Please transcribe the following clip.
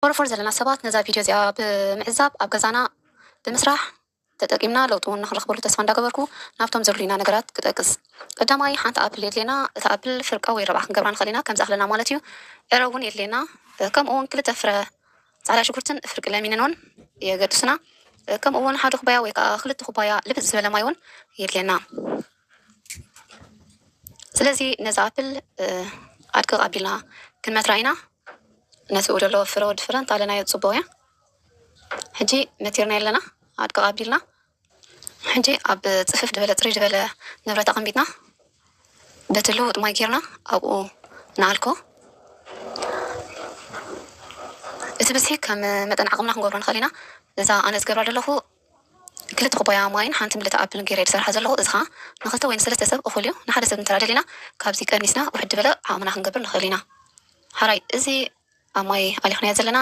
ፎርፎር ዘለና ሰባት ነዛ ቪድዮ እዚኣ ብምዕዛብ ኣብ ገዛና ብምስራሕ ተጠቂምና ለውጢ እውን ንክንረክበሉ ተስፋ እንዳገበርኩ ናብቶም ዘድልዩና ነገራት ክጠቅስ። ቀዳማይ ሓንቲ ኣፕል የድልየና። እታ ኣፕል ፍርቀ ወይ ረብዓ ክንገብራ ንኽእል ኢና፣ ከም ዝኣኽለና ማለት እዩ። ዕረ እውን የድልየና። ከምኡ እውን ክልተ ፍረ ፃዕዳ ሽጉርትን ፍርቂ ለሚንን እውን የገድሱና። ከምኡ እውን ሓደ ኩባያ ወይ ከዓ ክልተ ኩባያ ልብፅ ዝበለ ማይ እውን የድልየና። ስለዚ ነዚ ኣፕል ኣድቅቕ ኣቢልና ክንመትራ ኢና። ነቲ ብኡ ዘሎ ፍረ ወዲ ፍረ እንተኣለናዮ ፅቡቕ እያ። ሕጂ መቲርና የለና ኣድቅቕ ኣቢልና ሕጂ ኣብ ፅፍፍ ዝበለ ፅሪ ዝበለ ንብረት ኣቐሚጥና በቲ ልውጥ ማይ ጌርና ኣብኡ ንኣልኮ። እቲ ብዝሒ ከም መጠን ዓቕምና ክንገብሮ ንኽእል ኢና። እዛ ኣነ ዝገብራ ዘለኹ ክልተ ኩባያ ማይን ሓንቲ ምልቲ ኣፕልን ገይረ ዝሰርሓ ዘለኹ። እዚ ኸዓ ንክልተ ወይ ንሰለስተ ሰብ እኹል እዩ። ንሓደ ሰብ እንተራ ደሊና ካብዚ ቀኒስና ውሕድ ዝበለ ዓቕምና ክንገብር ንኽእል ኢና። ሓራይ እዚ ኣብ ማይ ኣሊኽናዮ ዘለና